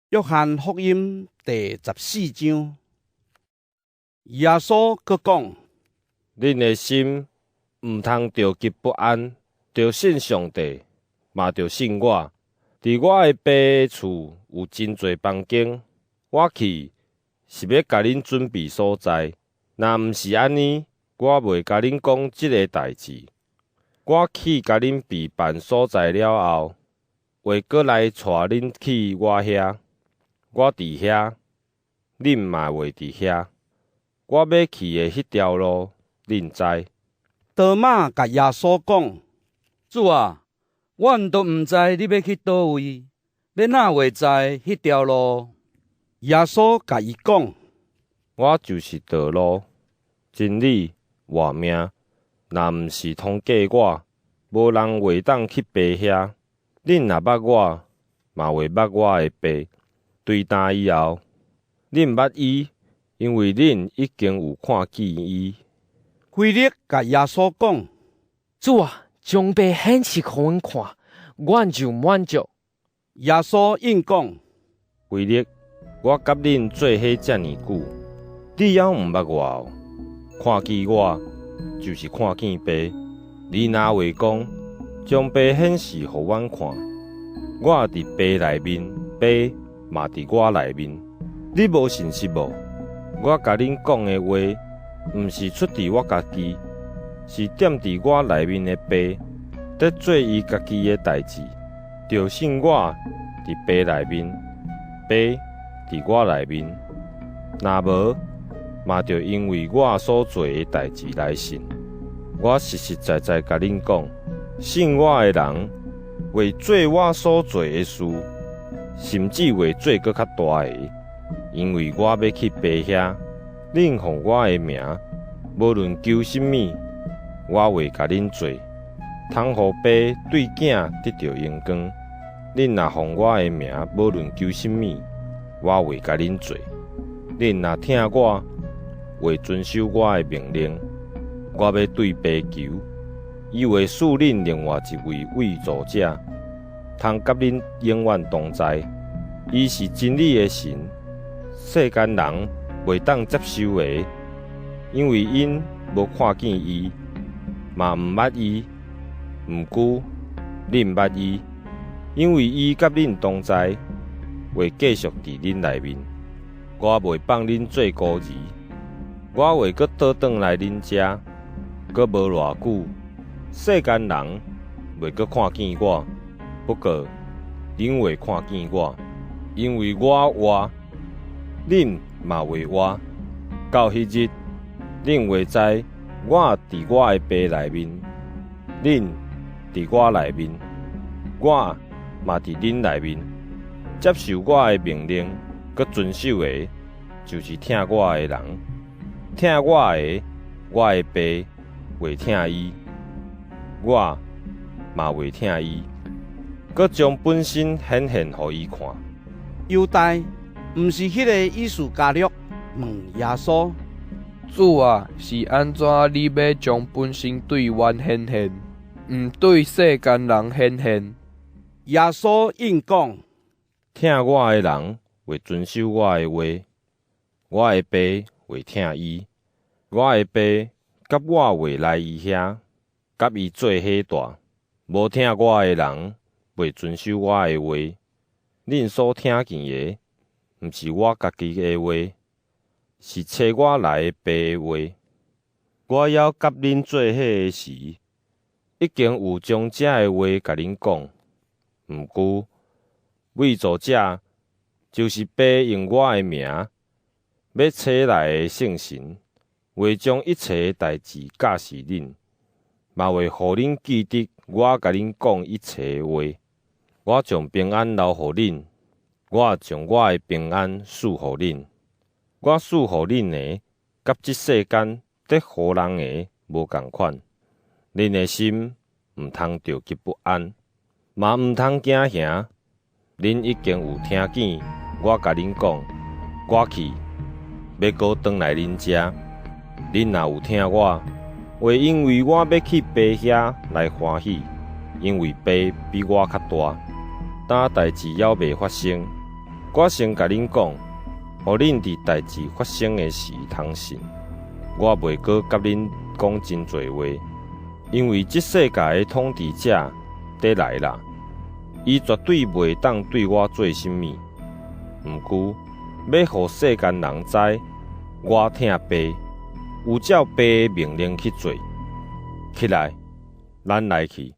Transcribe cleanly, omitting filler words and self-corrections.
約翰福音第14章，耶穌閣講：恁的心毋通著急不安，著信上帝，嘛著信我。佇我的爸的厝有真濟房間，我去是欲共恁準備所在。若毋是按呢，我袂共恁講這个代誌。我去共恁備辦所在了後，會閣來帶恁去我遐。我佇遐，恁嘛會佇遐。我欲去的彼條路，恁知。多馬共耶穌講：主啊，阮都毋知你欲去佗位，欲哪會知彼條路？耶穌共伊講：我就是道路、真理、活命。若毋是通過我，無人會當去爸遐。恁若捌我，嘛會捌我的爸。對今以後，恁捌伊，因為恁已經有看見伊。腓力共耶穌講：主啊，將爸顯示予阮看，阮就滿足。耶穌應講：腓力，我佮恁做伙遮爾久，你猶毋捌我哦？看見我，就是看見爸。你哪會講，將爸顯示予阮看？我佇爸內面，爸嘛佇我內面。你無信實無？我共恁講的話，毋是出佇我家己，是踮佇我內面的爸，佇做伊家己的代誌。著信我佇爸內面，爸佇我內面。若無，嘛著因為我所做的代誌來信。我實實在在共恁講，信我的人會做我所做的事，甚至會做閣較大的，因為我欲去爸遐。恁奉我的名，無論求啥物，我會共恁做，通予爸對囝得著榮光。恁若奉我的名，無論求啥物，我會共恁做。恁若疼我，會遵守我的命令。我欲對爸求，伊會賜恁另外一位慰助者，通佮恁永遠同在。伊是真理的神，世間人袂當接受的，因為𪜶無看見伊，嘛毋捌伊。毋過恁捌伊，因為伊佮恁同在，會繼續佇恁內面。我袂放恁做孤兒，我會閣倒轉來恁遮。閣無偌久，世間人袂閣看見我，不過恁會看見我，因為我活，恁嘛會活。到彼日，恁會知我佇我的爸內面，恁佇我內面，我嘛佇恁內面。接受我的命令，閣遵守的，就是疼我的人。疼我的，我的爸會疼伊，我嘛會疼伊，閣將本身顯現予伊看。猶大，毋是彼个伊斯加略，問耶穌：主啊，是按怎你欲將本身對阮顯現，毋對世間人顯現？耶穌應講：疼我的人會遵守我的話，我的爸會疼伊，我的爸佮我會來伊遐，佮伊做伙蹛。無疼我的人，袂遵守我的話。恁所聽見的，毋是我家己的話，是差我來的爸的話。我猶佮恁做伙的時，已經有將這的話共恁講。毋過，慰助者就是爸用我的名欲差來的聖神，會將一切的代誌教示恁，嘛會予恁記得我共恁講一切的話。我將平安留予恁，我將我的平安賜予恁。我賜予恁的，佮這世間得予人的無仝款。恁的心毋通著急不安，嘛毋通驚嚇。恁已經有聽見我共恁講，我去，欲閣轉來恁遮。恁若有疼我，會因為我欲去爸遐來歡喜，因為爸比我較大。今代誌猶未發生，我先共恁講，予恁佇代誌發生的時通信。我袂閣佮恁講真濟話，因為這世界的統治者佇來啦，伊絕對袂當對我做啥物。毋過，欲予世間人知，我疼爸，有照爸的命令去做。起來，咱來去。